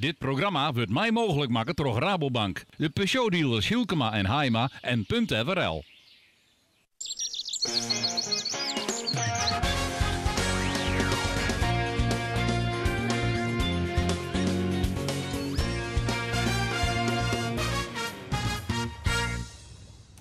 Dit programma wurdt mei mooglik makke troch Rabobank, de Peugeot-dealers Hylkema en Haima en Punt FRL.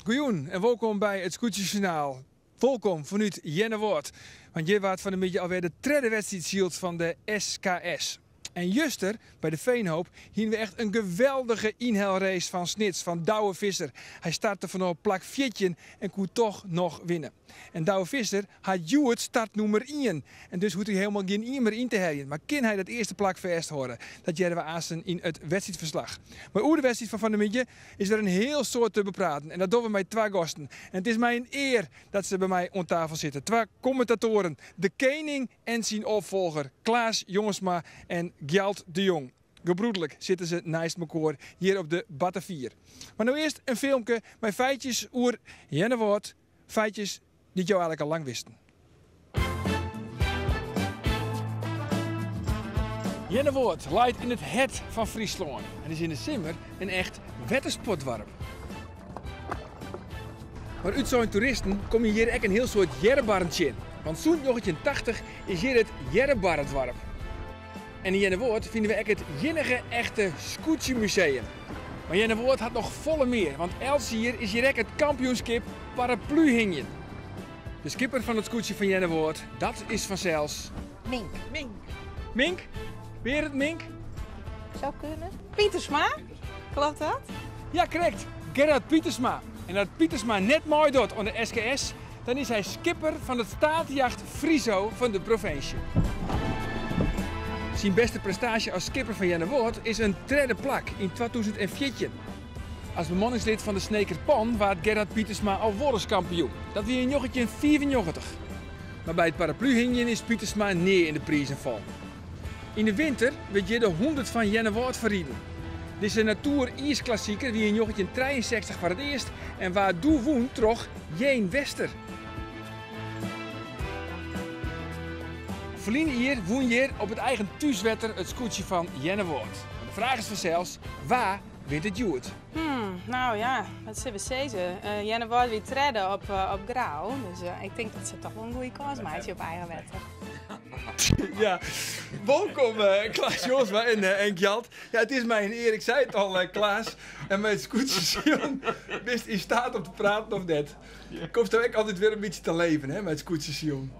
Goejûn en wolkom by it Skûtsjesjoernaal. Wolkom fanút Earnewâld, want hjir waard fan 'e middei alwer de tredde wedstriid syld fan de SKS. En juster, by de Veenhoop, hiene we echt in geweldige ynhelrace fan Snits fan Douwe Visser. Hy starte fanôf plak 14 en koe toch noch winne. En Douwe Visser hat hjoed startnûmer ien en dus hoecht hy hielendal gjin ien mear yn te heljen. Mar kin hy dat earste plak fêsthâlde? Dat hearre we aansten yn it wedstriidferslach. Mar oer de wedstriid fan fan 'e middei is wer in hiel soad te bepraten en dat dogge we mei twa gasten. En it is my in ear dat se by my oan tafel sitte. Twa kommentatoaren, de kening en syn opfolger Klaas Jongsma en Gjalt de Jong. Gebroederlik sitte se neist mekoar hjir op de Batavier. Mar no earst in filmke mei feitjes oer Earnewâld, feitjes dy't jo eigenlik al lang wisten. Earnewâld leit yn it hert fan Fryslân en is yn de simmer in echt wettersportdoarp. Mar útsein toeristen komme je hjir ek in hiel soad earrebarren tsjin, want sûnt 1980 is hjir it Earrebarredoarp. En yn Earnewâld fine we ek it iennige echte skûtsjemuseum. Mar Earnewâld hat noch folle mear, want elts jier is hjir ek it kampioenskip parapluhingjen. De skipper fan it skûtsje fan Earnewâld, dat is fansels... Mink. Mink. Mink? Berend Mink? Zou kunnen. Pietersma? Klopt dat? Ja, krekt. Gerard Pietersma. En as Pietersma net meidocht oan de SKS, dan is hy skipper fan it steatejacht Friso fan de provinsje. Syn bêste prestaasje as skipper fan Earnewâld is in tredde plak yn 2014. As bemanningslid fan de Sneker Pan waard Gerard Pietersma al wolris kampioen. Dat wie yn 1995. Mar by it parapluhingjen is Pietersma nea yn de prizen fallen. Yn de winter wurdt hjir de 100 fan Earnewâld ferriden. Dizze natoer-iisklassiker wie yn 1963 foar it earst en waard doe wûn troch Jeen Wester. Ferline jier wûn hjir op it eigen thúswetter it skûtsje fan Earnewâld. Mar de fraach is fansels, wa wint it hjoed? Hmm, nou ja, wat sille we sizze? Earnewâld wie tredde op, op Grou, dus ik tink dat se toch wol in goede kâns meitsje op eigen wetter. Ja, wolkom Klaas Jongsma en, en Gjalt. Ja, it is my in ear, ik sei it al, Klaas. En mei it skûtsjesilen bist yn steat om te praten of net? Komsto ek altyd wer in bytsje ta leven, hè, mei it skûtsjesilen?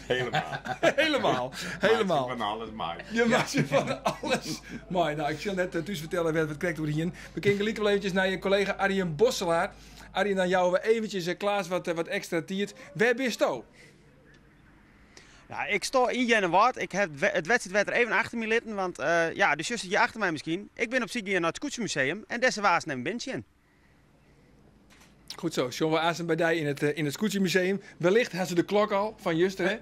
Helemaal. Helemaal, helemaal. Meitsje fan alles mei. Je meitsje fan alles mei. Nou, ik sil net thús fertelle wêr't we it krekt oer hienen. We kinne gelyk al eventsjes nei je kollega Arjen Bosselaar. Arjen, dan jouwe we eventsjes Klaas wat, wat ekstra tiid. Wêr bisto? Ja, ik sta yn Earnewâld. Ik ha it wedstriidwetter even achter my litten, want uh, ja, do sjochst it hjir achter my miskien. Ik bin op syk gien nei it Skûtsjemuseum en dêr se waars even binnen tsjin. Goed zo, sjogge we aansten by dy yn it, yn it Skûtsjemuseum. Wellicht ha se de klok al fan juster, hè?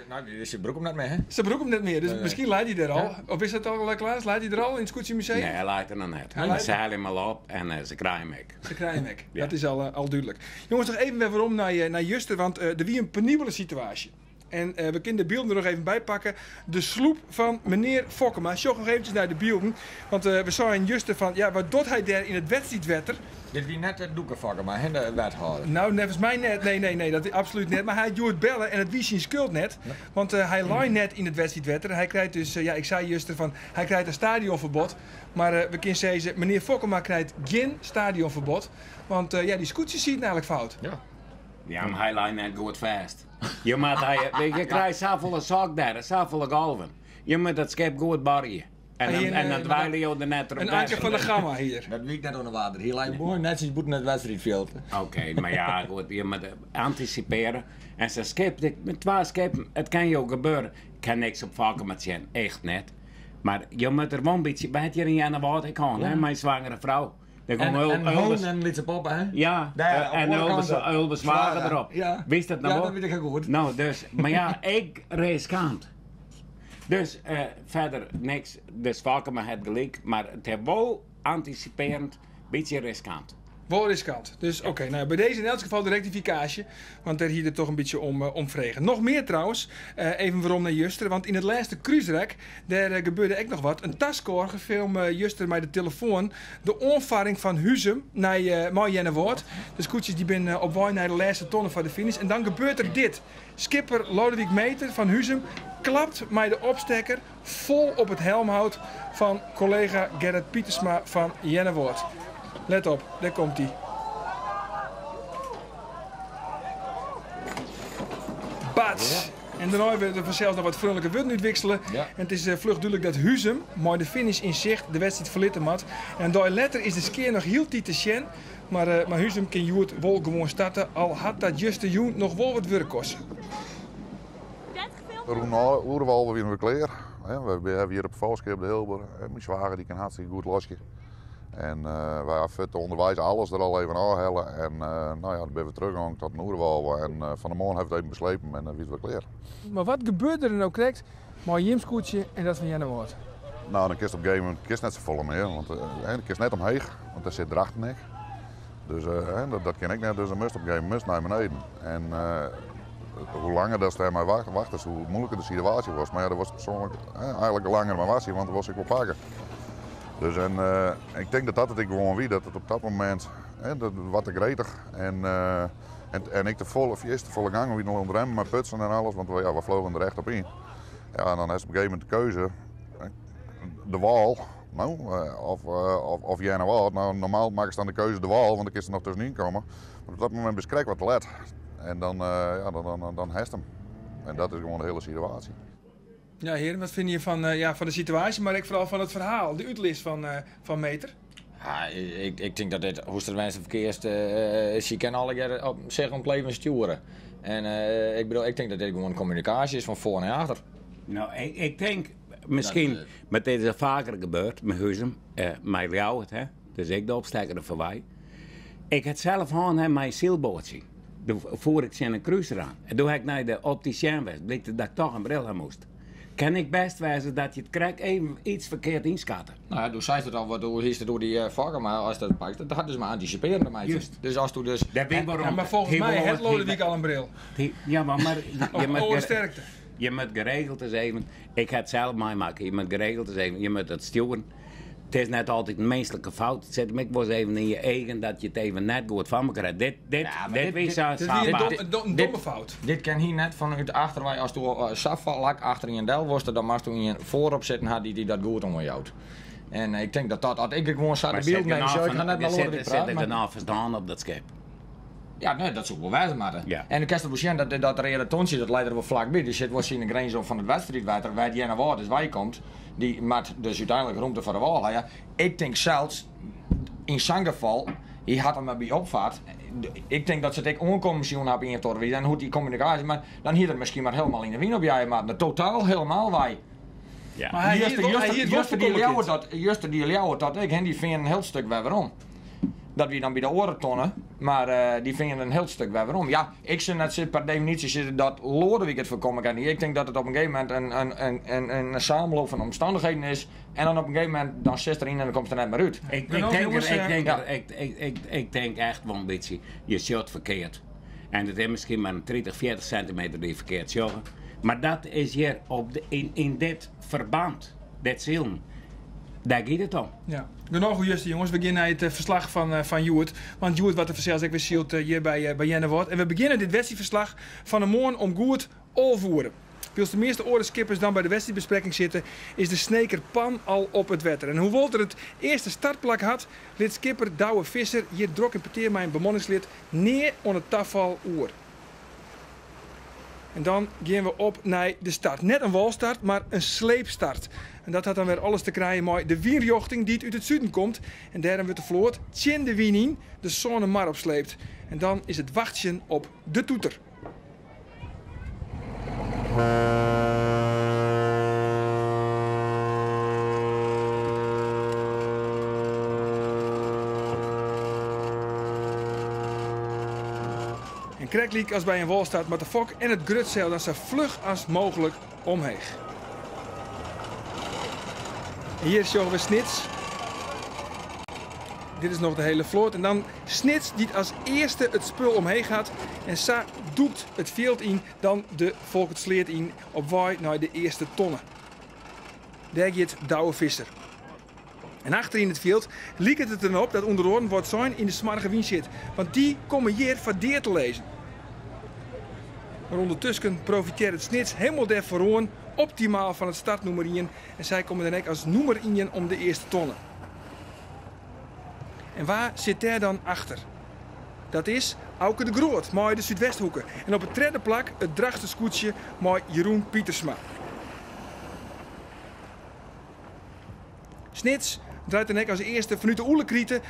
Nou, se brûke him net mear, hè? Se brûke him net mear, dus miskien leit hy der al. Of is dat al, Klaas? Leit hy der al yn it Skûtsjemuseum? Nee, hy leit der noch net. Mar se helje him al op en se krije him ek. Se krije him ek, dat is al, al dúdlik. Jonges, noch even wer werom nei, nei juster, want der wie in penibele situaasje. En we kinne de bylden der noch even by pakke. De sloep fan menear Fokkema. Sjoch noch eventsjes nei de bylden. Want we seinen juster fan, ja, wat docht hy dêr yn it wedstriidwetter? Dit wie net de Doeke Fokkema, hè, de wethâlder? Nou, neffens my net. Nee, nee, nee, dat absolút net. Mar hy hat hjoed belle en it wie syn skuld net. Want hy lei net yn it wedstriidwetter. Hy krijt dus, ja, ik sei juster fan, hy krijt in stadionferbod. Mar we kinne sizze, menear Fokkema krijt gjin stadionferbod. Want ja, dy skûtsjes sieten eigenlik fout. Ja. Ja, mar hy lei net goed fêst. Je moat hy, je krijt safolle sok dêr, safolle golven. Je moat dat skip goed barje. En dan, en dan dweile jo der net In anker fan de Gamma hier. Dat wie ik net oan de water. Hy lei moai netsjes bûten it wedstriidfjild. Oké, mar ja, goed, je moat antisipearje. En sa'n skip, met twa skippen, it kin jo gebeure. Ik ha niks op Fokkema tsjin, echt net. Mar jo moat der wol in bytsje, wy ha it hjir yn Earnewâld ek hân, hè, mei in swangere frou. Dêr gong En, en hûn en lytse poppe, hè? Ja, Dêr, op en oare kant op. Ulbe Swager derop. Ja. Wist dat noch Ja, wol? dat wit ik hiel goed. No, dus, mar ja, ek riskant. Dus verder niks. Dus Fokkema hat gelyk, mar it is wol antisipearjend, bytsje riskant. Wol riskant. Dus oké, nou, by dizze yn elts gefal de rektifikaasje, want dêr hie er toch in bytsje om, om frege. Noch mear trouwens, even werom nei juster, want yn it lêste krúsrek, dêr gebeurde ek noch wat. In taskôger filme juster mei de telefoan de oanfarring fan Huzum nei, mei Earnewâld. De skûtsjes dy binne op wei nei de lêste tonne foar de finish en dan gebeurt der dit. Skipper Lodewijk Meter fan Huzum klapt mei de opstekker fol op it helmhout fan kollega Gerrit Pietersma fan Earnewâld. Let op, dêr komt hy. Bats! En dêrnei wurde der fansels noch wat freonlike wurden útwiksele. En it is fluch dúdlik dat Huzum, mei de finish yn sicht, de wedstriid ferlitte moat. En in dei letter is de skea noch hieltyd te sjen. Mar mar Huzum kin hjoed wol gewoan starte, al hat dat justerjûn noch wol wat wurk koste. Rûn oere 11 wiene we klear. We hawwe hjir op it folchskip de Hilber. Myn swager dy kin hartstikke goed loskje. En wy hawwe fuort ûnderweis alles der al even ôfhelle. En no ja, dan binne we teruggongen tot in oere of 11. En fan 'e moarn hawwe we it even beslepen en dan wie it wer klear. Mar wat gebeurde der no krekt mei jim skûtsje en dat fan Earnewâld? No, dan kinst op in gegeven momint kinst net safolle mear, want dan kinst net omheech, want dêr sit Drachten ek. Dus dat kin ek net, dus dan moatst op in gegeven momint nei beneden. En hoe langer datst dêrmei wachtest, hoe moeilijker de situaasje was. Mar ja, dat was persoanlik eigenlik langer mei wachtsjen, want dat was ik wol pakke. Dus en ik tink dat dat it ek gewoan wie, dat it op dat momint, dat wat te gretich en, en ek te folle, fierste te folle gang, we wiene al oan it remmen mei putsen en alles, want ja, we vlogen der echt op yn. Ja, en dan hast op in gegeven momint de keuze, de wâl, no, of, of Earnewâld. No, normaal makkest dan de keuze de wâl, want dan kinst der noch tuskenyn komme. Mar op dat momint bist krekt wat te let. En dan, ja, dan, dan hast him. En dat is gewoan de hiele situaasje. Ja, hearen, wat fine je fan, ja, fan de situaasje, mar ek foaral fan it ferhaal, de útlis fan, fan Meter? Ja, ik tink dat dit, hoe'tst it wendst of kearst, sy kinne allegear op sich om it leven stjoere. En ik bedoel, ik tink dat dit gewoan kommunikaasje is fan foar nei achter. No, ik tink miskien, mar dit is al faker gebeurd mei Huzum, mei Ljouwert, hè, dus ek de opstekker der foarby. Ik ha it sels hân hè, mei in sylboatsje. Doe foer ik tsjin in kruser oan. En doe ha ik nei de optisien west, blykte dat ik toch in bril ha moast. Kin ek bêst wêze dat je it krekt even iets ferkeard ynskatte. No ja, do seist it al, wat do hiest it oer dy fokker, mar ast dat pakst, dat hat dus mei antisipearjen te meitsjen. Just. Dus ast do dus. Dêr bin ik wol Ja, mar folgens my hat Lodewijk al in bril. Ja, mar je moat sterkte. Je moat geregeld ris even, ik ha it sels meimakke, je moat geregeld ris even, je moat it stjoeren. It is net altyd in minsklike fout, it sit him ek wolris even yn je eagen dat je it even net goed foar mekoar ha. Dit, dit, dit wie sa Dit wie in domme fout. Dit kin hy net fanút achterwei, ast do sa flak achter ien del wolst, dan moatst do ien foarop sitten ha dy't dy dat goed oanjout. En ik tink dat dat, as ik gewoan sa de bylden neem, sjoch ik ha net mei Lodewijk praat. Der sit genôch ferstân op dat skip. Ja, nee, dat soe wol wêze moatte. Ja. En dan kinst wol sjen dat dat reade tontsje, dat leit der wol flakby. Dy sit wol tsjin de grins oan fan it wedstriidwetter, wêr't Earnewâld dus wei komt. Dy moat dus úteinlik romte foar de wâl ha. Ja, ik tink sels, yn sa'n gefal, hy hat him by opfart. Ik tink dat se it ek oankommen sjoen ha op ien of oare wize. En hoe't dy kommunikaasje, mar dan hie er miskien mar helemaal yn de wyn opjeie moatten. Totaal helemaal wei. Ja. Mar hy hie it wol, hy hie it wol foarkomme kind. Juster die Ljouwert dat ek, hè, dy fearnen in hiel stik wer werom. Dat wie dan by de oare tonne, mar dy fearnen in hiel stik wer werom. Ja, ik sil net per definysje sizze dat Lodewijk it foarkomme kin. Ik tink dat it op in gegeven momint in, in, in samenloop fan omstannichheden is. En dan op in gegeven momint dan sitst deryn en dan komst der net mear út. Ik tink echt wol in bytsje, je sjocht ferkeard. En it is miskien mar in 30, 40 sintimeter dy't je ferkeard sjogge. Mar dat is hjir op de, yn dit ferband, dit silen, dêr giet it om. Ja. Genôch oer juster jonges, we gean nei it ferslach fan fan hjoed. Want hjoed waard der fansels ek wer syld hjir by by Earnewâld. En we begjinne dit wedstriidferslach fan 'e moarn om goed 11 oere. Wylst de measte oare skippers dan by de wedstriidbesprekking sitte, is de Sneker Pan al op it wetter. En hoewol't er it earste startplak hat, lit skipper Douwe Visser hjir drok in petear mei in bemanningslid nea oan it tafal oer. En dan gean we op nei de start. Net in wâlstart, mar in sleepstart. En dat hat dan wer alles te krijen mei de wynrjochting dy't út it suden komt. En dêrom wurdt de float tsjin de wyn yn de sâne mar opsleept. En dan is it wachtsjen op de toeter. En krektlyk as by in wâlstart moat de fok en it grutseil dan sa fluch as mooglik omheech. En hjir sjogge we Snits. Dit is noch de hele float. En dan Snits dy't as earste it spul omheech hat. En sa dûkt it fjild yn, dan de Folkertssleat yn op wei nei de earste tonne. Dêr giet Douwe Visser. En achter yn it fjild liket it derop dat ûnder oaren Wâldsein yn de smoarge wyn sit, want dy komme hjir foar dea te lizzen. Mar ûndertusken profitearret Snits hielendal dêr foaroan optimaal fan it startnûmer ien en sy komme dan ek as nûmer ien om de earste tonne. En wa sit dêr dan achter? Dat is Auke de Groot mei de Súdwesthoeke en op it tredde plak it Drachtster skûtsje mei Jeroen Pietersma. Snits draait dan ek as earste fanút de Oelekrite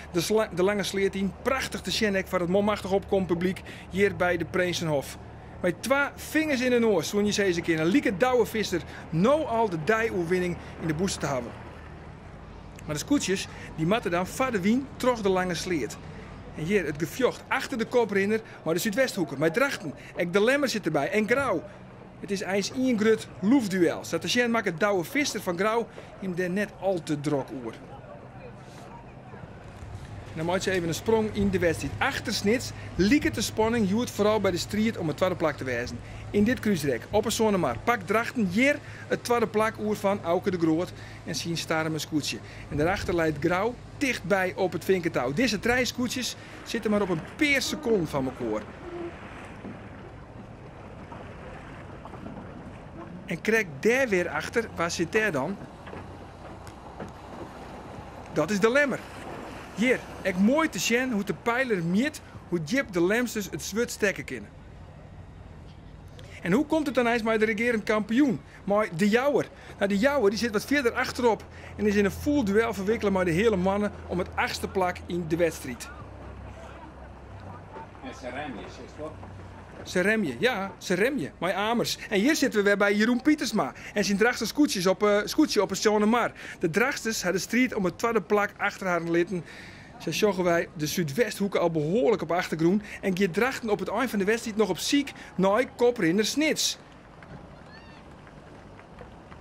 de Lange Sleat yn. Prachtich te sjen ek foar it manmachtich opkommen publyk hjir by de Prinsenhof. Mei twa fingers yn 'e noas soene je sizze kinne, liket Douwe Visser no al de deioerwinning yn de bûse te hawwen. Mar de skûtsjes dy moatte dan foar de wyn troch de Lange Sleat. En hjir it gefjocht achter de koprinner mei de Súdwesthoeke, mei Drachten, ek de Lemmer sit derby en Grou. It is eins ien grut loefduel. Sa te sjen makket Douwe Visser fan Grou him dêr net al te drok oer. En dan meitsje se even in sprong yn de wedstriid. Achter Snits liket de spanning hjoed foaral by de striid om it twadde plak te wêzen. Yn dit krúsrek op 'e Sânemar pakt Drachten hjir it twadde plak oer fan Auke de Groot en syn Starumer skûtsje. En dêrachter leit Grou tichtby op it finketou. Dizze trije skûtsjes sitte mar op in pear sekonden fan mekoar. En krekt dêr wer achter, wa sit dêr dan? Dat is de Lemmer. Hjir, ek moai te sjen hoe't de peiler mjit hoe djip de Lemsters it swurd stekke kinne. En hoe komt it dan eins mei de regearend kampioen, mei De Jouwer? Nou, De Jouwer dy sit wat fierder achterop en is yn in fûl duel ferwikkele mei de Heale Moanne om it achtste plak yn de wedstriid. En se remje, sjochst wol. Se remje, ja, se remje, mei amers. En hjir sitte we wer by Jeroen Pietersma en syn Drachtster skûtsjes op skûtsje op 'e Sânemar. De Drachtsters ha de striid om it twadde plak achter harren litten. Sa sjogge wy de Súdwesthoeke al behoarlik op 'e achtergrûn en giet Drachten op it ein fan de wedstriid noch op syk nei koprinner Snits.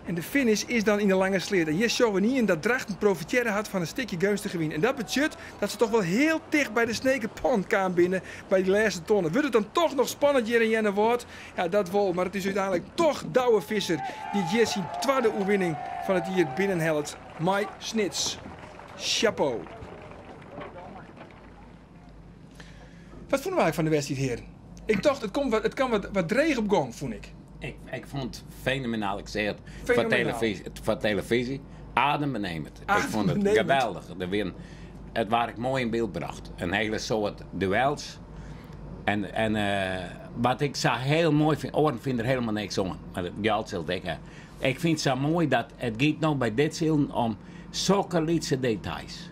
En de finish is dan yn de Lange Sleat. En hjir sjogge we ynienen dat Drachten profitearre hat fan in stikje geunstige wyn. En dat betsjut dat se toch wol hiel ticht by de Sneker Pan kaam binne by dy lêste tonne. Wurdt it dan toch noch spannend hjir yn Earnewâld? Ja, dat wol, mar it is úteinlik toch Douwe Visser dy't hjir syn twadde oerwinning fan it jier binnenhellet mei Snits. Chapeau. Wat fûnen we eigentlik fan de wedstriid, hearen? Ik tocht, it komt wat, it kaam wat, wat dreech op gong, fûn ik. Ik, ik fûn it fenomenaal. Ik sei it foar televyzje, foar televyzje adembenemend. Ik fûn it geweldich. Der wienen, it waard ek moai yn byld brocht. In hiele soad duels. En, en wat ik sa hiel moai fyn, oaren fine der hielendal niks oan, mar dat Gjalt sil it ek ha. Ik fyn it sa moai dat it giet no by dit silen om sokke lytse details.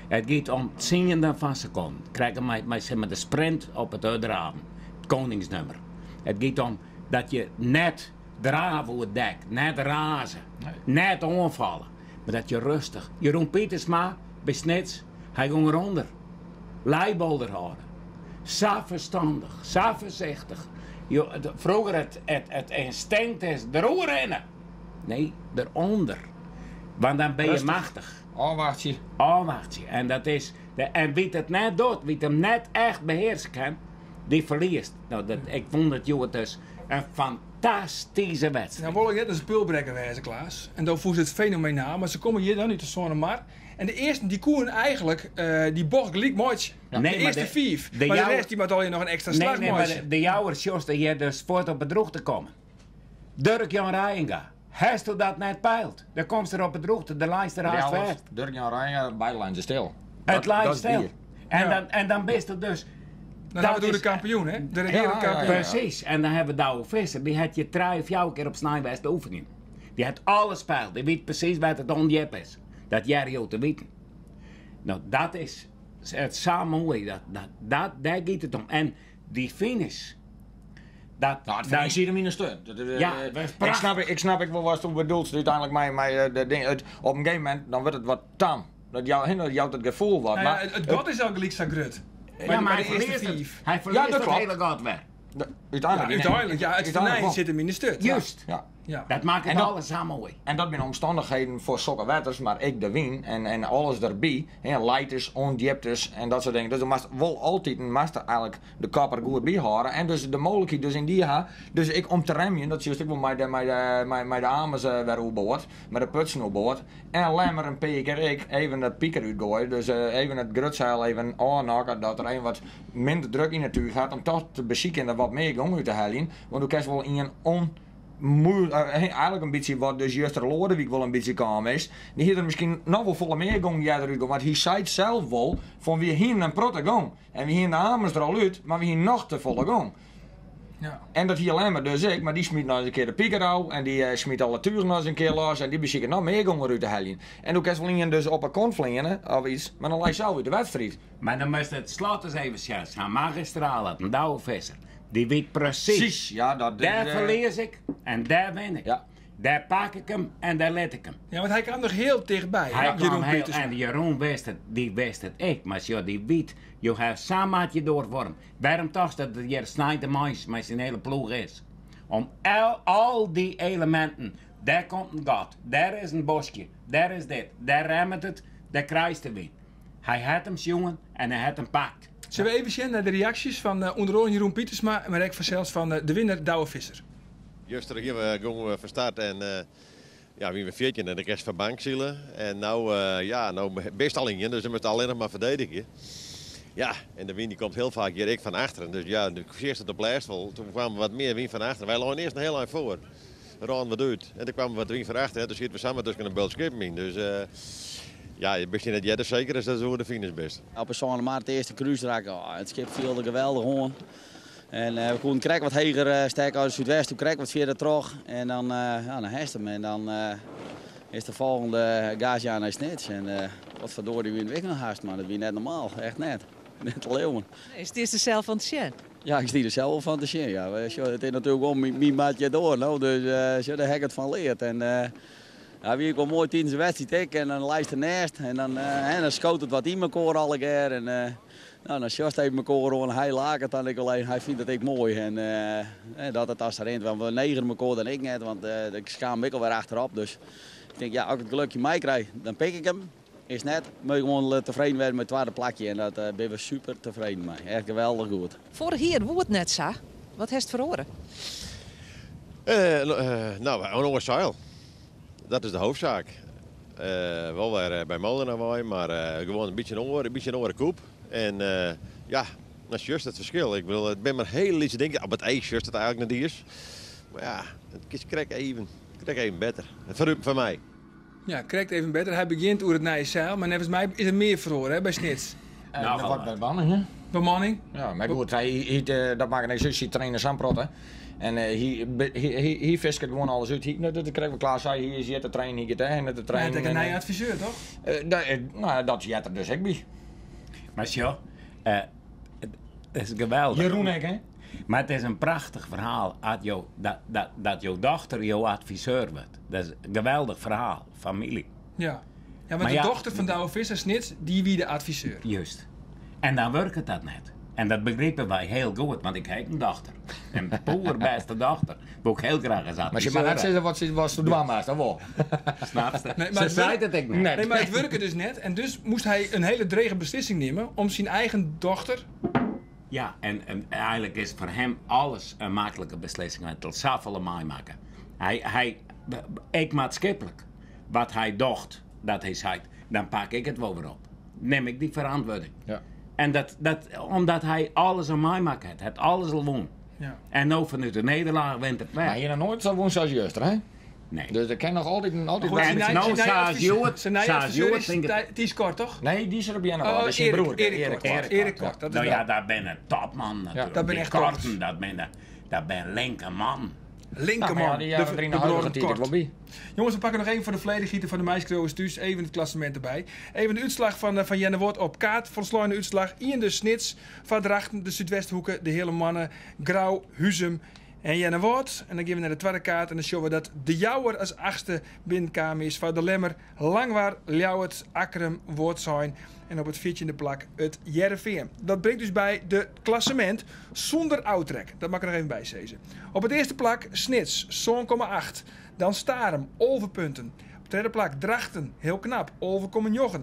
It giet om tsienden fan sekonden. Krekt mei, mei zeg maar, de sprint op it hurddraven, it koningsnummer. It giet om dat je net drave oer it dek, net raze, net oanfalle, mar dat je rêstich. Jeroen Pietersma by Snits, hy gong derûnder. Leibolder hâlde. Sa ferstannich, sa foarsichtich. Jo, froeger it, it, it ynstinkt is deroer rinne. Nee, derûnder. Want dan bin je machtich. Ôfwachtsje. Ôfwachtsje. En dat is, de, en wie't it net docht, wie't him net echt behearse kin, dy ferliest. No, dat, ik fûn it hjoed dus in fantastyske wedstriid. Nou wol ik net in spulbrekker wêze, Klaas. En do fûnst it fenomenaal, mar se komme hjir dan út de Sânemar. En de earsten dy koenen eigentlik dy bocht gelyk meitsje. Nee, de earste fiif. Mar de rest dy moat allegear noch in ekstra slach nee, meitsje. Maar de Jouwer sjochst hjir dus fuort op 'e drûchte kommen. Durk Jan Reijenga, hasto dat net peild? Dan komst der op 'e drûchte, de leist der haast fêst. Durk Jan Reijenga, beide leinen se stil. It leit stil. En, dan, en dan bist do dus. Dan hawwe we de kampioen, hè? De regearend kampioen. Precies. En dan hawwe we Douwe Visser, dy hat hjir trije, fjouwer kear op snein west te oefenjen. Dy hat alles peild. Dy wit presys wêr't it ûndjip is. Dat hearre jo te witen. No, dat is it sa moai. Dat, dat, dat, dêr giet it om. En dy finish. Dat, Nou, it finish siet him yn 'e sturt. Dat, Ja, ik snap, ik snap ek wol watsto bedoelst úteinlik mei, mei de ding. It, op in gegeven momint dan wurdt it wat tam. Dat jou, hin, dat jout it gefoel wat. Nou ja, mar it gat is al gelyk sa grut. Ja, mar By hy de earste ferliest it, fiif. hy Ja, ferliest dat it klopt. hiele gat wer. Úteinlik. Ja, úteinlik, ja, it venijn sit him yn de sturt. Juist. Ja. Ja. Dat makket En dat- alles sa moai. En dat binne omstannichheden foar sokke wetters, mar ek de wyn en alles derby. Hè, leites, ûndjiptes en dat soart dingen. Dus do moatst wol altiten moatst eigenlik de kop der goed by hâlde. En dus de mooglikheid dus yn dy ha, dus ek om te remjen, dat sjochst ek wol mei de, mei de, mei, mei de amers wer oerboard, mei de putsen oerboard. En Lemmer in pear kear ek even dat piker útgoaie, dus even it grutseil even ôfnokke, dat der even wat minder druk yn it túch hat, om toch te besykjen der wat mear gong út te heljen. Want do kinst wol ien on eigenlik in bytsje wat dus juster Loadewyk wol in bytsje kaam is. Dy hie der miskien noch wol folle mear gong earder útgong. Want hy seit sels wol fan wy hienen in protte gong. En wy hienen de amers der al út, mar wy hienen noch te folle gong. Ja. En dat hie Lemmer dus ek, mar dy smiet noch ris in kear de piker ôf en dy smiet alle tugen noch ris in kear los en dy besiket noch mear gong derút te heljen. En do kinst wol ien dus op 'e kont fleane of iets, mar dan leist sels út de wedstriid. Mar dan moatst it slot ris even sjen. Sa'n magistraal as in Douwe Visser, dy wit presys. Precies, ja, dat is, Dêr ferlies ik en dêr win ik. Ja. Dêr pak ik him en dêr lit ik him. Ja, want hy kaam noch hiel tichtby. Hy hè, kwam Jeroen heel, Pietersma. en Jeroen wist it, dy wist it ek. Mar sjoch, dy wit, jo ha sa'n maatje doorvorm. Wêrom tochtst dat it hjir sneintemoarns mei syn hiele ploech is? Om al dy eleminten, dêr komt in gat, dêr is in boskje, dêr is dit, dêr remmet it, dêr krijst de wyn. Hy hat him sjoen en hy hat him pakt. Sille we even sjen nei de reaksjes fan ûnder oaren Jeroen Pietersma, mar ek fansels fan de winner Douwe Visser. Juster gyngen we, gongen we fan start en ja, wiene we 14 en de rest fan bank sile. En no, ja, no bist al ien, dus dan moatst allinnich mar ferdedigje. Ja, en de wyn dy komt hiel faak hjir ek fan achteren. Dus ja, do seachst it op lêst wol. Toen kwam wat mear wyn fan achteren. Wy leinen earst in hiel ein foar. Rânen wat út. En toen kwam wat wyn fan achteren. En toen sieten we samar tusken in bult skippen yn. Dus ja, je bist net earder seker as dat do oer de finish bist. Op de Sâne Mar it earste krúsrak, oh, it skip fielde geweldich oan. En we koenen krekt wat heger stekke as de Súdwest, toen krekt wat fierder troch. En dan, ja, dan hast him. En dan is de folgjende gas jaan nei Snits. En wat verdorie wie ik noch hast, mar dat wie net normaal. Echt net. Net te leauwen. Nee, stiest der sels fan te sjen? Ja, ik stie der sels wol fan te sjen. Ja. Sjoch, it is natuerlik wol myn maatje doar, no, dus sjoch, dêr ha ik it fan leard. En ja, wie ek wol moai tidens de wedstriid ek. En dan leist der nêst en dan, hè, dan skoot it wat yn mekoar allegear. En nou, dan sjochst even mekoar oan. Hy laket dan ek al even. Hy fynt it ek moai. En dat it as rint, want we negeren mekoar dan ek net, want ik skaam my ek alwer achterop. Dus ik tink, ja, as ik it gelukje meikrijg, dan pik ik him. Is net, moet je gewoon tevreden worden met het tweede plakje. En dat ben we super tevreden mee. Echt geweldig goed. Foarich jier woe it net sa. Wat hast feroare? Nou, in oar seil. Dat is de hoofdzaak. Wol wer by Molenaar wei, mar gewoan in bytsje in oare, in bytsje in oare kûp. En ja, dan sjochst it ferskil. Ik bedoel, it binne mar hiele lytse dingen. Op it each sjochst it eigenlik net iens. Mar ja, it is krekt even better. Foar my. Ja, krekt even better. Hy begjint oer it nije seil, mar neffens my is der mear feroare, hè, by Snits. Nou, wat bemanning, hè? Bemanning. Ja, mar goed, hy, dat makket niks út, sy traine sa'n protte. En hy fisket gewoan alles út. Hy, dat is krekt wat Klaas sei, hy is hjir te trainen, hy giet dêrhinne te trainen. Hy hat ek in En, nije adviseur, toch? Nou, dat heart der dus ek by. Mar sjoch, it is geweldich. Jeroen ek, hè? Mar it is in prachtich ferhaal as jo, dat, dat, dat jo dochter jo adviseur wurdt. Dat is in geweldich ferhaal, famylje. Ja. Ja, want Mar de ja, dochter fan Douwe Visser, Snits, dy wie de adviseur. Juist. En dan wurket dat net. En dat begripe wy hiel goed, want ik ha ek in dochter. In poerbêste dochter. Wol ik hiel graach as Mar se adviseur moat net ha. sizze wat se, wat se dwaan moast, of wol? Snapst? Nee, maar Se het seit it ek net. Nee. Nee, mar it wurke dus net. En dus moast hy in hiele drege beslissing nimme om syn eigen dochter... Ja, en eigenlik is foar him alles in maklike beslissing. Want it safolle meimakke. Hy, ek maatskiplik, wat hy docht dat hy seit, dan pak ik it wol wer op. Nim ik dy ferantwurding. Ja. En dat, omdat hy alles al meimakke hat, hat alles al wûn. Ja. En no fanút de nederlaach wint it wer. Mar hy hat noch noait sa wûn sa as juster, hè? Nee. Dus der kin noch altyd, altyd Goed, En syn nou nije sa as adviseur- Joet, syn nije sa as adviseur Joet, is think ik- Ties Kort, toch? Nee, dy sit op Earnewâld. Oh, Dat is syn Erik, broer. Erik Erik Kort. Kort. Erik Kort, dat is Nou wel. ja, dat binne topmannen natuurlijk. Dat binne Die echt Korten, toppers. dat binne linke man. Linkerman, Nou, maar ja, die jaren de er in de huidige broer tijd Kort. wel bij. Jongens, we pakken nog even voor de volledigheid van de meisjes thuis. Even het klassement erbij. Even de útslach fan Earnewâld op kaart. Folsleine útslach. Ien de Snits, Van Drachten, de Súdwesthoeke, de Heale Mannen, Grou, Huzum En Earnewâld. En dan gean we nei de twadde kaart en dan sjogge we dat De Jouwer as achtste binnenkaam is foar De Lemmer, Langwar, Ljouwert, Akkrum, Wâldsein en op it fjirtjinde plak it Hearrenfean. Dat bringt ús by de klassemint sûnder ôftrek. Dat moat ik der noch even by sizze. Op it earste plak Snits, 7,8. Dan Starum, 11 punten. Op it tredde plak Drachten, hiel knap, 11,9.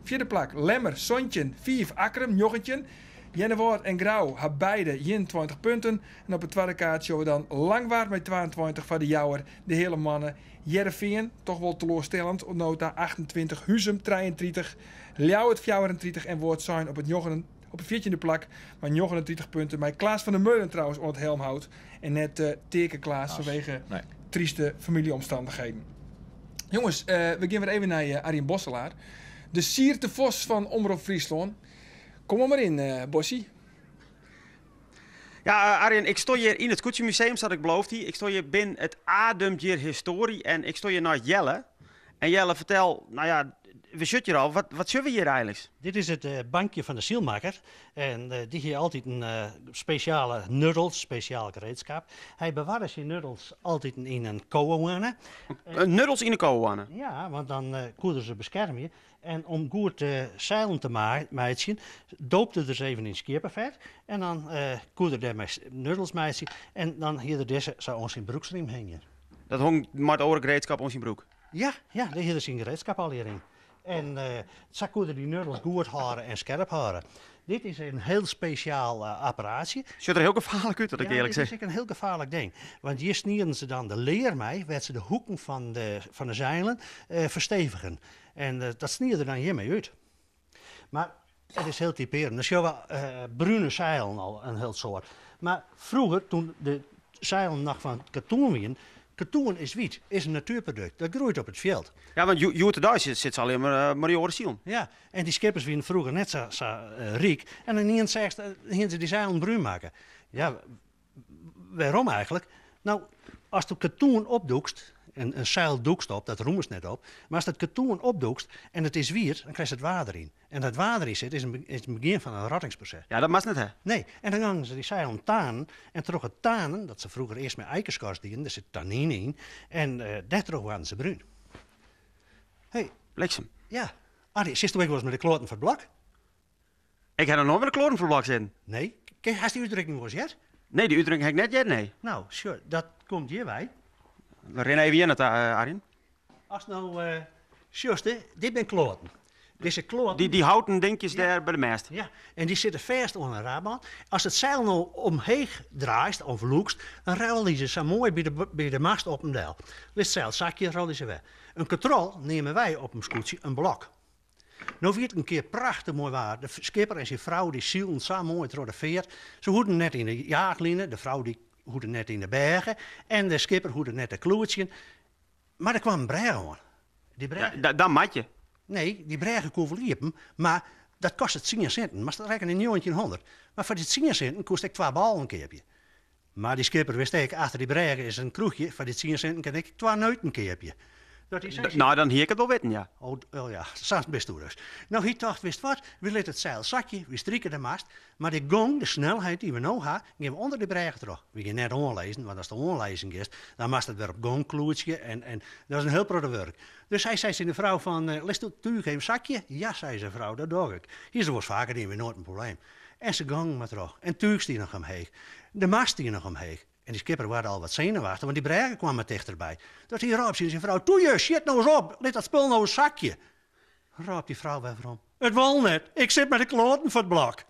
Fjirde plak Lemmer, 17, 5 Akkrum, 19. Earnewâld en Grou ha beide 21 punten. En op de twadde kaart sjogge we dan Langwar mei 22 foar de Jouwer, de Heale Moanne, Hearrenfean, toch wol teloarstellend oant no ta 28, Huzum 33, Ljouwert 34 en Wâldsein op it njoggen, op it fjirtjinde plak mei 39 punten. Mei Klaas van der Meulen trouwens oan it helmhout en net uh, Teake Klaas fanwege nee. trieste familieomstandigheden. Jongens, uh, we gean wer even nei uh, Arjen Bosselaar. De Sierte Vos fan Omrop Fryslân. Kom mar yn, uh, Bossie. Ja, Arjen, ik sto hjir yn it Skûtsjemuseum, sa't ik beloofd hie. Ik sto hjir binnen it ademt hjir histoarje en ik sto hjir neist Jelle. En Jelle, fertel, no ja, we sitte hjir al. Wat, wat sjogge we hjir eigentlik? Dit is it bankje fan de sylmakker. En dy hie altyd in spesjale nuddel, spesjaal gereedskap. Hy bewarre syn nuddels altyd yn in kowehoarne. Nuddels yn 'e kowehoarne? Ja, want dan koe er se beskermje. En om goed seilen te meitsjen, doopte er se even yn skieppefet. En dan koe er dêrmei nuddels meitsje. En dan hie er dizze sa oan syn broeksrym hingjen. Dat hong mei it oare gereedskap oan syn broek? Ja, ja, dêr hie er syn gereedskap allegear yn. En sa koe er dy nuddels goed hâlde en skerp hâlde. Dit is in hiel spesjaal apparaatsje. Sjocht der hiel gefaarlik út, as ik earlik sis. Ja, dit is ek in hiel gefaarlik ding. Want hjir snieden se dan de lear mei, wêr't se de hoeken fan de seilen ferstevigen. En dat snie er dan hjirmei út. Mar it is hiel typearjend. Dan sjogge we brune seilen al in hiel soad. Mar froeger, toen de seilen noch fan katoen wienen, katoen is wyt, is in natuerprodukt, dat groeit op it fjild. Ja, want hjoed-de-dei sit se allegear mar mei dy oare silen. Ja, en dy skippers wienen froeger net sa ryk. En dan hienen se echt, hienen se dy seilen brún makke. Ja, Wêrom eigentlik? No, ast katoen opdûkst, in seil dûkst op, dat rûmest net op, mar ast it katoen opdûkst en it is wiet, dan krijst it waar deryn. En dat waar deryn sit, is in is it begjin fan in rottingsproses. Ja, dat moatst net ha. Nee, en dan gongen se dy seilen tanen en troch it tanen, dat se froeger earst mei eikeskors dienen, dêr sit tannine yn, en dêrtroch waarden se brún. Hey. Bliksem. Ja. Arjen, sitsto ek wolris mei de kloaten foar it blok? Ik ha noch noait mei de kloaten foar it blok sitten. Nee. Hast dy útdrukking wolris heard? Nee, dy útdrukking ha ik net heard, nee. No, sjoch, dat komt hjirwei. We rinne even hjir nei ta, Arjen. Ast no sjochst, dit binne kloaten. Dizze kloaten... Dy houten dinkjes dêr by de mêst. Ja, en dy sitte fêst oan in rabân. Ast it seil no omheech draaist of lûkst, dan rôlje se sa moai by de mast op en del. Litst it seil sakje, rôlje se wer. In katrol neame wy op in skûtsje in blok. No wie it in kear prachtich moai waar. De skipper en syn frou dy sylden sa moai troch de feart. Se hoegden net yn de jaachline, de frou dy hoegde net yn de brêge en de skipper hoegde net te kloetsjen. Mar der kwam in brêge oan. Dy brêge. Ja, dan moat je. Nee, dy brêge koe wol iepen, mar dat koste tsien sinten. Moatst rekkene yn 1900. Mar foar dy tsien sinten koest ek twa bôlen keapje. Mar dy skipper wist ek, achter dy brêge is in kroechje, foar dy tsien sinten kin ik twa neuten keapje. Dat hy sei. No, dan hie ik it wol witten, ja. Oh, oh ja, sa bisto dus. No, hy tocht, witst wat, wy litte it seil sakje, wy strike de mast, mar de gong, de snelheid dy't we no ha, gean we ûnder de brêge troch. Wy gean net oanlizzen, want ast oanlizzen giest, dan moatst it wer op gong kloetsje en, en dat is in hiel protte wurk. Dus hy sei tsjin de frou fan, litst it túch even sakje? Ja, sei de frou, dat doch ik. Hie se wolris faker dien, wie noait in probleem. En se gongen mar troch. En túch stie noch omheech. De mast stie noch omheech. En dy skipper waard al wat senuwachtich, want dy brêge kwam mar tichterby. Dat hy rôp tsjin syn frou, Toe je, sjit no ris op, lit dat spul no ris sakje. Rôp dy frou wer werom, It wol net, ik sit mei de kloaten foar it blok.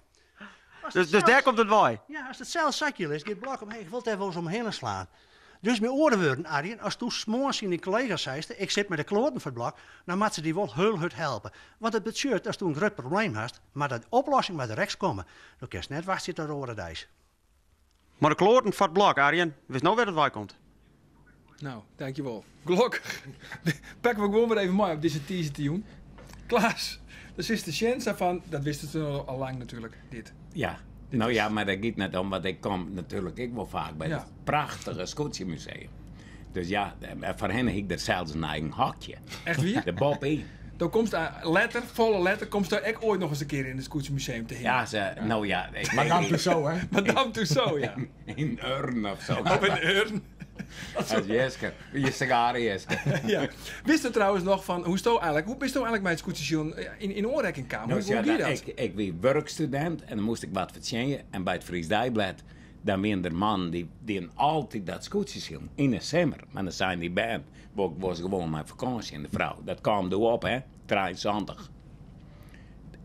Dus, dus dêr komt it wei? Ja, ast it seil sakje litst, giet it blok omheech, wol dêr wolris omhinne slaan. Dus mei oare wurden, Arjen, ast do moarns tsjin dyn kollega's seist, ik sit mei de kloaten foar it blok, dan moatte se dy wol hiel hurd helpe. Want it betsjut datsto in grut probleem hast, mar de oplossing moat drekst komme. Do kinst net wachtsje tot de oare deis. Mei de kloaten foar it blok, Arjen. Witst no wêr't it wei komt? No, dankjewol. Gelokkich. Pakke we gewoan wer even mei op dizze tiisdeitejûn. Klaas, der sitst te sjen sa fan, dat wist al al lang natuerlik, dit. Ja, no ja, mar dat giet net om, want ik kom natuerlik ek wol faak by it prachtige Skûtsjemuseum. Dus ja, foarhinne hie ik der sels in eigen hokje. Echt wier? De boppe-yn. Do komst letter, folle letter, komst do ek oait noch ris in kear yn it Skûtsjemuseum te hingjen. Ja, se, no ja. Ik, Madame Tussauds, hè? Madame Tussauds, ja. In urn of zo. Of in urn. As jiske. Je sigarejiske. Ja. Witsto trouwens noch fan, hoe sto eigenlik, hoe bisto eigenlik mei it skûtsjesilen yn oanrekking kaam? No, Hoe sja, gie dat? Ik wie wurkstudint en dan moast ik wat fertsjinje. En by it Fries Deiblêd, dan wienen der mannen dy dienen altyd dat skûtsjesilen yn de simmer. Mar dan seinen dy bern, wol ik was gewoan mei fakânsje en de frou. Dat kaam doe op, hè, 73.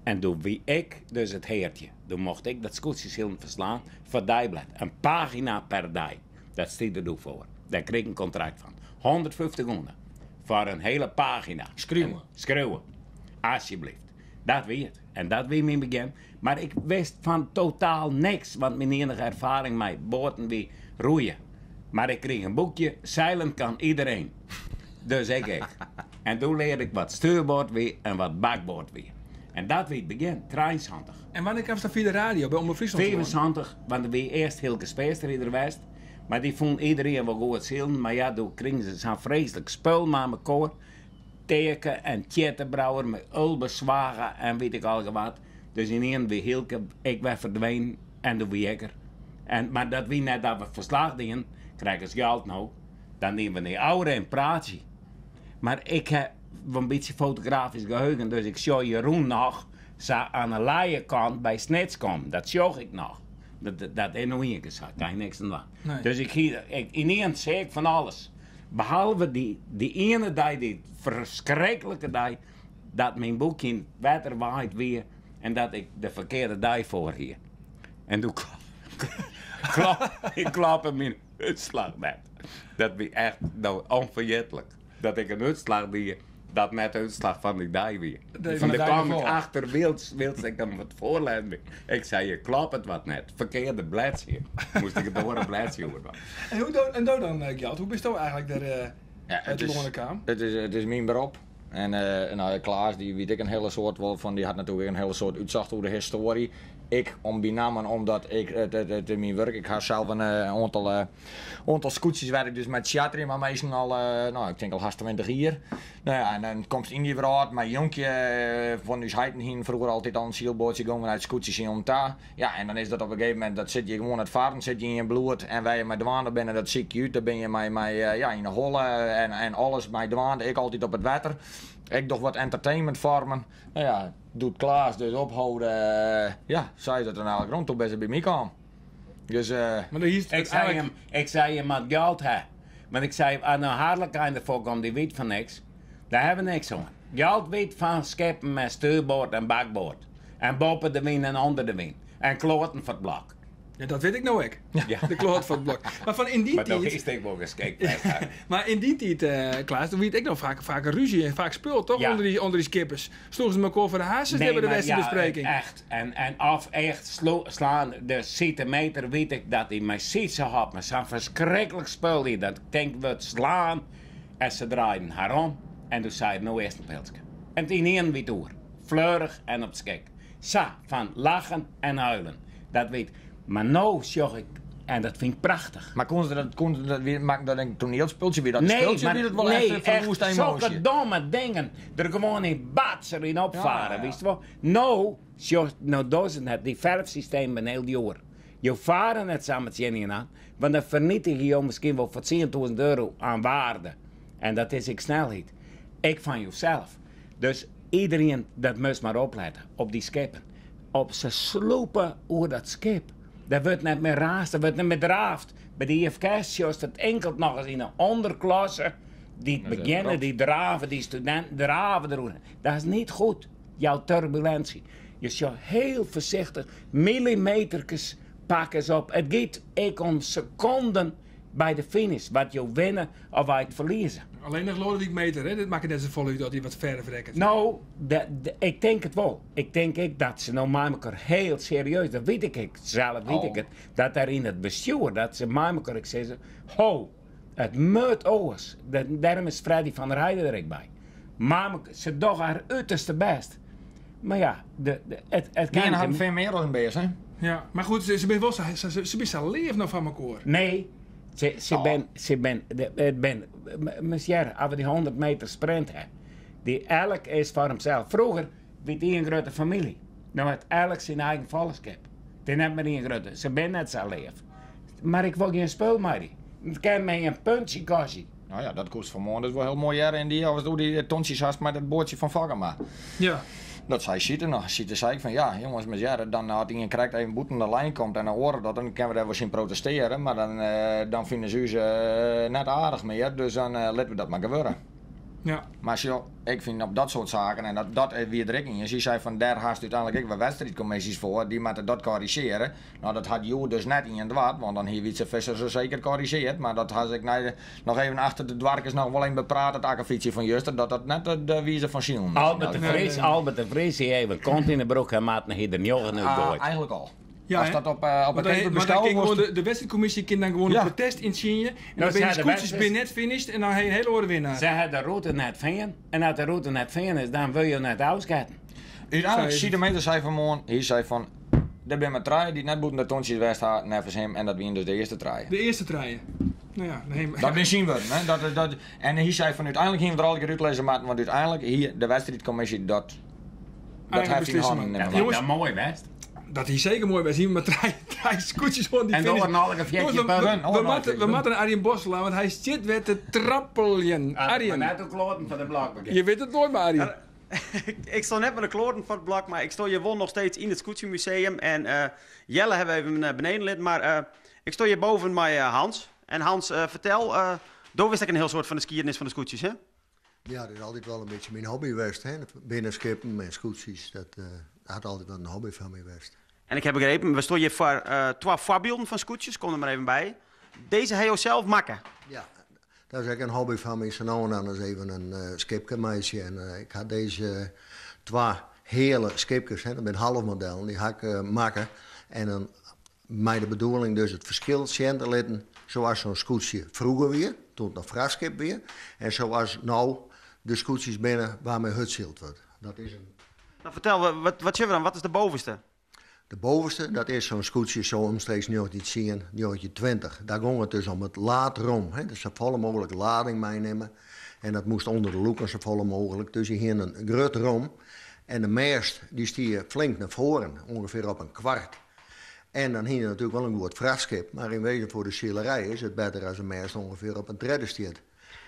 En doe wie ik dus it heartje. Doe mocht ik dat skûtsjesilen ferslaan foar it deiblêd. In pagina per dei. Dat stie der doe foar. Dêr krige ik in kontrakt fan. 150 gûne foar in hele pagina. Skriuwe. Skriuwe. Asjebleaft. Dat wie it. En dat wie myn begjin. Mar ik wist fan totaal niks, want myn iennige erfaring mei boaten wie roeien. Mar ik krige in boekje, Zeilen kan iedereen. Dus ik ek. En doe learde ik wat stuurboard wie en wat bakboard wie. En dat wie it begjin, 73. En wannear kaamst dan fia de radio by Omrop Fryslân telâne? 75, want der wie earst Hylke Speerstra wie der west, mar dy fûn iderien wol goed silen, mar ja, doe krigen se sa'n freeslik spul mei mekoar, Teake en Tjitte Brouwer mei Ulbe Zwaga en wit ik allegear wat. Dus ynienen wie Hylke ek wer ferdwenen en doe wie ik er. En, mar dat wie net dat we ferslach dienen, krekt as Gjalt no, dan dienen we nei ôfrin in praatsje. Mar ik ha wol in bytsje fotografysk geheugen, dus ik sjoch Jeroen noch sa oan 'e lije kant by Snits kommen. Dat sjoch ik noch. Dat, dat is no ien kear sa, kan je niks oan dwaan. Nee. Dus ik hie, ik, ynienen seach ik fan alles. Behalve dy, dy iene dei, dy ferskriklike dei, dat myn boekje yn it wetter waaid wie en dat ik de ferkearde dei foar hie. En doe klop, ik kloppe myn útslach net. Dat wie echt no ûnferjitlik. Dat ik in útslach die dat net de útslach fan dy dei wie. Nee, En van de dêr dei kaam ik derfoar. achter wylst, wylst ik him wat foarlêzen wie. Ik sei, je kloppet wat net. Ferkearde bledsje. Moast ik it oare bledsje oerdwaan. En hoe do, en do dan, Gjalt, hoe bisto eigenlik dêr Ja, by it is, telâne kaam? it is myn berop. En no, Klaas dy wit ek in hiele soad wol fan, dy hat natuerlik ek in hiele soad útsocht oer de histoarje. Ik om benammen omdat ik it, it, it myn wurk, ik ha sels in oantal, oantal skûtsjes wêr't ik dus mei tsjarterje mei minsken al, no, ik tink al hast 20 jier. No ja, en dan komst yn dy wrâld mei jonkje fan ús heiten hienen froeger altyd al in sylboatsje, gongen nei it skûtsjesilen ta. Ja, en dan is dat op in gegeven momint, dat sit je gewoan, it farren sit je yn je bloed en wêr je mei dwaande binne, dat sykje je út, dêr binne je mei, mei ja, yn 'e holle en, en alles mei dwaande, ik altyd op it wetter. Ik doch wat entertainmentfoarmen. No ja, doe't Klaas dus opholde, ja, sei dat er eigenlik rûn, doe binne se by my kaam. Dus, Mar dan hiest Ik sei him, ik sei, je moat Gjalt ha. Want ik sei, as no Harlekijn derfoar komt, dy wit fan niks. Dêr ha we niks oan. Gjalt wit fan skippen en stuurboard en bakboard. En boppe de wyn en ûnder de wyn. En kloaten foar it blok. Ja, dat wit ik no ek. Ja. De kloat foar it blok. Mar fan yn dy Mar no tiid, is it wol geskikt west. mar yn dy tiid, Klaas, doe wie it ek noch faak, faak in rúzje en faak spul, toch? Ja. Ûnder dy skippers. Sloegen se mekoar foar de harsens Nee, by de maar ja, wedstriidbespreking. echt. En, en of echt slaan, de centimeter weet ik dat hij mei Sytse Hopma sa'n ferskriklik spul hie dat ik tink wurdt slaan. En se draaiden har om en doe sei er no earst in pilske. En ynienen wie it oer. Fleurich en op 't skik. Sa, fan lachen en huilen. Dat weet. Mar no sjoch ik, en dat fyn ik prachtich. Maar koenen ze dat, koenen ze dat, wie, makken dat in toanielspultsje? Wie dat een Nee, spultsje? maar Wie dat wol nee, echt een verwoeste echt emoasje? sokke domme dingen der gewoan in batser yn opfaren, Ja, ja. witst wol. No, sjoch, no dogge se net, dy ferfsystemen binne hiel djoer. Jo fare net samar tsjin ien oan, want dan fernietigje jo miskien wol foar 10,000 euro oan waarde. En dat is ek snelheid. Ek fan josels. Dus iderien dat moast mar oplette op dy skippen. Op se slûpe oer dat skip. Der wurdt net mear raasd, der wurdt net mear draafd. By de IFKS sjochst it inkeld noch ris yn 'e ûnderklasse. Dy't begjinne, dy drave, dy studinten drave deroer. Dat is niet goed, jout turbulentie. Je sjocht hiel foarsichtich, millimeterkes pakke se op. It giet ek om sekonden by de finish, wat jo winne of wat it ferlieze. Allinnich Lodewijk Meter, hè? Dit makket net safolle út dat hy wat ferf rekket. No, ik tink it wol. Ik tink ek dat se no mei mekoar hiel serieus, dat wit ik ek, sels wit ik Oh. it, dat dêr yn it bestjoer, dat se mei mekoar ek sizze, ho, it moat oars. Dêrom is Freddy van der Heijden der ek by. Mei mekoar, se dogge har uterste bêst. Mar ja, it Dy kin ha veel mear as in bears, hè? Ja, mar goed, se binne wol sa, se binne sa leaf noch foar mekoar. Nee, se, se Oh. ben, se ben, de, it ben, monsieur, as we dy 100 meter sprint ha, Die elk is foar himsels. Froeger wie it ien grutte famylje. No hat elk syn eigen folchskip. It is net mear ien grutte. Se binne net sa leaf. Mar ik wol gjin spul mei dy. It kin my in puntsje kostje. Nou ja, dat koest fan 'e moarn dus wol hiel moai hearre yn dy, as do dy tontsjes hast mei dat boatsje fan Fokkema. Ja. Dat sei Siete noch. Siete sei ek fan ja, jonges, mar hearre, dan as ien krekt even bûten de lijn komt en in oare dat, dan kinne we dêr wol tsjin protestearje, mar dan, dan fine se ús net aardich mear, dus dan litte we dat mar gewurde. Ja. Mar sjoch, ik fyn op dat soart saken, en dat, dat wie der ek ien, sy sei fan dêr hast úteinlik ek wer wedstriidkommisjes foar, dy moatte dat korrizjearje. No, dat hat hjoed dus net ien dwaan, want dan hie Wytze Visser se seker korrizjeard, mar dat ha se ek nei, noch even achter de doarkes noch wol even bepraat, it akkefytsje fan juster, dat dat net de wize fan silen is. Albert de Vries, Albert de Vries hie even kont yn de broek en matten hie der njoggen út Ah, goaid. eigenlijk al. Ja, As hè? dat op, eh, op Want het dan, paper want dan besteld kin wordt. gewoan de, de wedstriidkommisje kin dan gewoan Ja. een protest yntsjinje. En Nou, dan binne ze de hadden skûtsjes wedstrijd- binne net finished en dan ha je in hiele oare winnaar. Se ha de rûte net fearn en as de rûte net fearn is, dan wurde je net ôfsketten. Úteinlik, Sa is Siete Meter sei fan moarn, hy sei fan, der binne mar trije dy't net bûten de tontsjes west ha, neffens him, en dat wiene dus de earste trije. De earste trije. Nou ja, nee, Dat binne syn wurden, hè. Dat, dat, en hy sei fan úteinlik hiene we der al kear útlizze moatten, want úteinlik hie de wedstriidkommisje dat, dat Eigen heft yn beslissen hannen moatten. nimme Dat Jongens- is moai west. Dat is zeker moai west. Hier maar drie scootjes aan die En finish. door een halve Jongens, 14 we, punten. we, we, moeten, we moeten Arjen Bosselaar, want hij zit weer te trappeljen. Arjen. Arjen, Net ook kloten van de blok. je weet het nooit maar Arjen. Ik sta net met de kloren van het blok, maar ik sta je won nog steeds in het Scootjemuseum. En Jelle hebben we even beneden lid, maar ik sta hier boven met Hans. En Hans, vertel, door wist ik een heel soort van de skiernis van de scootjes, hè? Ja, dat is altijd wel een beetje mijn hobby geweest. Hè? Binnenskippen en scootjes, dat had altijd wel een hobby van mij geweest. En ik heb begrepen, we stonden hier voor twee voorbeelden van scootjes, kom er maar even bij. Deze heb je zelf maken. Ja, dat is ook een hobby van mij. Zo nou en dan eens even een skipkemeisje. En ik had deze twee hele skipjes, hè, dat zijn halfmodellen, die had ik maken. En dan mij de bedoeling dus het verschil zien te laten, zoals zo'n scootje vroeger weer, toen het nog vrachtschip weer. En zoals nou de scootjes binnen waarmee hutzield wordt. Dat is een Nou, vertel, wat zullen we dan? Wat is de bovenste? De bovenste, dat is zo'n scootje zo omstreeks 1910, 1920. Daar ging het dus om het laadrom. Hè? Dus zo volle mogelijk lading meenemen. En dat moest onder de loeken zo volle mogelijk. Dus je had een groot rom. En de meest die stier flink naar voren, ongeveer op een kwart. En dan hing je natuurlijk wel een goed vrachtschip. Maar in wezen voor de zielerij is het beter als een meest ongeveer op een derde stiert.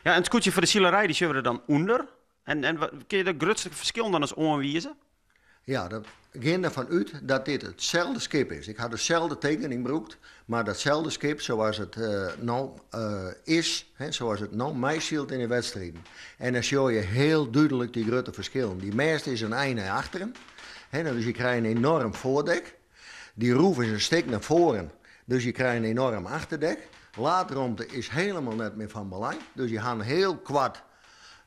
Ja, en het scootje voor de zielerij, die zullen we er dan onder. En kun je de grootste verschil dan eens aanwijzen? Ja, dat ging ervan uit dat dit hetzelfde schip is. Ik had dezelfde tekening gebruikt, maar datzelfde schip zoals het nou is, hè, zoals het nou meezielt in de wedstrijden. En dan zie je heel duidelijk die grote verschillen. Die mast is een einde achteren, hè, dus je krijgt een enorm voordek. Die roef is een stuk naar voren, dus je krijgt een enorm achterdek. Laadruimte is helemaal net meer van belang, dus je gaat een heel kwart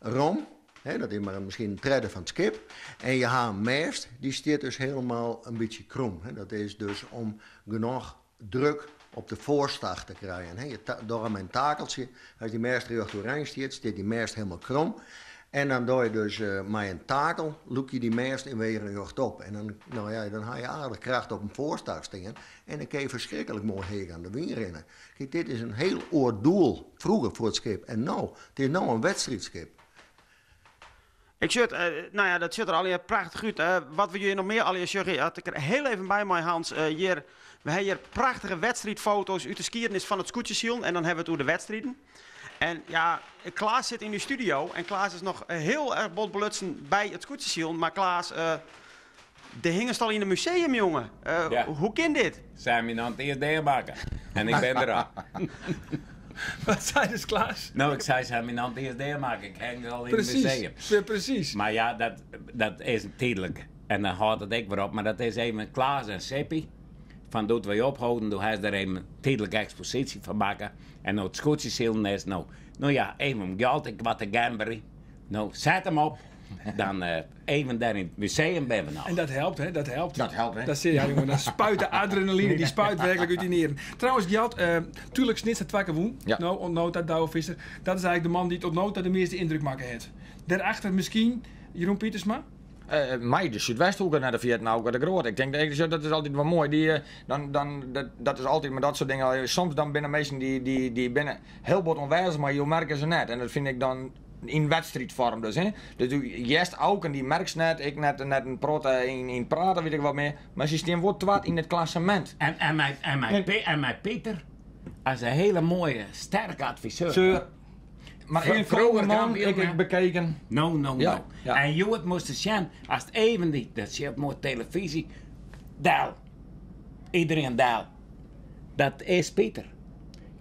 rom. Hè, dat is maar misschien een tredde van het schip. En je hebt een mast, die staat dus helemaal een beetje krom. Hè. Dat is dus om genoeg druk op de voorstag te krijgen. Hè. Door een takeltje, als die mast recht overeind staat, staat die mast helemaal krom. En dan doe je dus met een takel, loek je die mast in weer recht op. En dan, nou ja, dan haal je aardig kracht op een voorstag staan. En dan kun je verschrikkelijk mooi heen aan de wind rennen. Kijk, dit is een heel oud doel vroeger voor het schip. En nou, het is nou een wedstrijdschip. Ik zit, nou ja, dat zit er al hier prachtig uit. Wat wil je nog meer al hier zeggen? Had ik er heel even bij mij, Hans. Hier, we hebben hier prachtige wedstrijdfoto's uit de skiernis van het scootjesiel. En dan hebben we het over de wedstrijden. En ja, Klaas zit in de studio. En Klaas is nog heel erg bot belutsen bij het scootjesiel. Maar Klaas, de hingen al in het museum, jongen. Ja. Hoe kan dit? Zijn we dan het eerst deurbakken. En ik ben er al. Wat zei dus Klaas? Nou, ik zei, ze hebben me dan het eerst deurmaken. Ik hang er al in het Precies, museum. ja, precies. Maar ja, dat is tijdelijk. En dan houdt het ik weer op. Maar dat is even Klaas en Sippy. Van doet wij ophouden, doe hij er even een tijdelijke expositie van maken. En nou het scootjesielen is, nou ja, even om geld, ik wat de gambery. Nou, zet hem op. Dan even daar in het museum ben we nou. En dat helpt, hè? Dat helpt. Dat helpt, hè? Dat zie je, ja, jongen. Dat spuit de adrenaline, die spuit werkelijk uit die nieren. Trouwens, Gjalt, tuurlijk snit het twakke woen. Ja. Nou, ontnoot dat Douwe Visser. Dat is eigenlijk de man die het ontnoot dat de meeste indruk maken heeft. Daarachter misschien Jeroen Pietersma. Mij de Zuidwesthoeken naar de Vietnam, de Groot. Ik denk, dat is altijd wel mooi. Die, dan, dan, dat, dat is altijd met dat soort dingen. Soms dan binnen mensen die binnen heel bot onwijs, maar je merken ze net. En dat vind ik dan Yn wedstriidfoarm dus, hè. Dus do hearst Auken, dy merkst net, ek net, net in protte yn praten, wit ik wat mear. Mar se stean wol twad yn it klassemint. En, en, mei, en, mei, en mei Pieter as in hele mooie, sterke adviseur. Seur. Maar een vroeger man, ik heb bekeken. No, no, no. En hjoed moast sjen, as it even die, dat sil moai televyzje, del. Iedereen del. Dat is Pieter.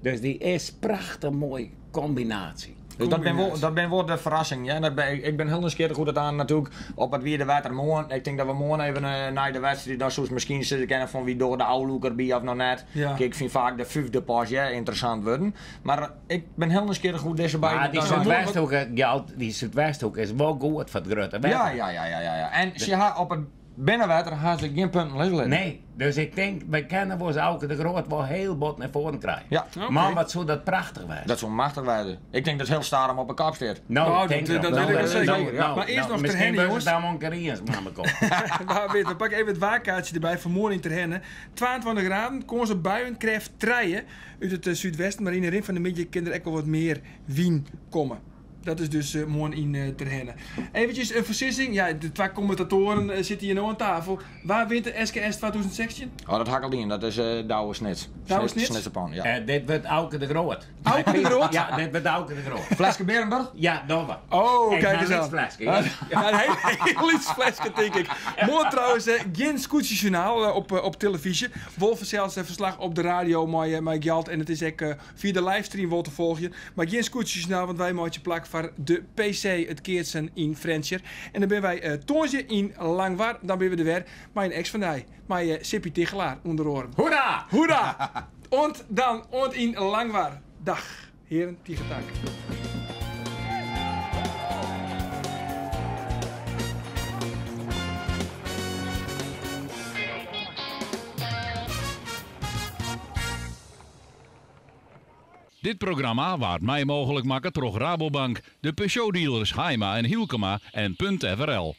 Dus dy is prachtich moai kombinaasje. Dus dat bin wol, dat bin wol de ferrassing. Ja. Dat ben, ik bin hiel nijsgjirrich hoe't dat dan natuerlik op it wiete wetter moarn. Ik tink dat we moarn even eh, nei de wedstriid, dan soest miskien sizze kinne fan wie dogge de ôflûker by of noch net. Ja. Kijk, ik fyn faak de fyfde pas ja, ynteressant wurden. Mar ik bin hiel nijsgjirrich hoe dizze Maar beiden dy dan Súdwesthoeke, Gjalt, dy Súdwesthoek is wol goed foar it grutte wetter. Ja, ja, ja, ja, ja, ja. En se ha op it binnenwetter ha se gjin punten lizze litten. Nee, dus ik tink, wy kinne wolris Auke de Groot wol hiel bot nei foaren krije. Ja. Man, wat soe dat prachtich wêze. Dat soe machtich wêze. Ik tink dat hiel Starum op 'e kop stiet. No, Nou, tink dat- erom. dat weet ik wel zeker. Nou, Maar eerst nog misschien Terherne, wordt jongens. het dan wel een keer eens met elkaar. Wa wit, we pakke even it waarkaartsje derby foar moarn yn Terherne. 22 graden, kâns op buien, krêft trije út it eh, súdwesten. Mar yn 'e rin fan de middei kin der ek wol wat mear wyn komme. Dat is dus eh, moarn yn eh, Terherne. Eventsjes in foarsizzing. Ja, de twa kommentatoaren eh, sitte hjir no oan tafel. Wa wint de SKS 2016? Oh, dat ha ik al dien. Dat is eh Douwe Snits. Douwe Snits? Snitserpan, ja. Dit wurdt Auke de Groot. Auke de Groot? Ja, dit wurdt Auke de Groot. Fleske Berenburg? Ja, doch mar. Oh, Ik kijk ha eens in aan. lyts fleske, ja. Ja, een heel, heel lyts fleske, tink ik. Moarn trouwens, gjin skûtsjejournaal op televyzje. Wol fansels ferslach op de radio mei Gjalt. En it is ek fia de livestream wol te folgjen. Mar gjin skûtsjejournaal, want wy meitsje plak foar de PC, it keatsen yn Frjentsjer. En dan binne wy tongersdei yn Langwar. Dan binne we der wer mei in eks fan dy. Mei Sippy Tigchelaar, ûnder oaren. Hoera! Hoera! Oant dan, oant yn Langwar. Dag, hearen, tige tank. Dit programma waard mei mooglik makke troch Rabobank, de Peugeot-dealers Haima en Hylkema en Punt FRL.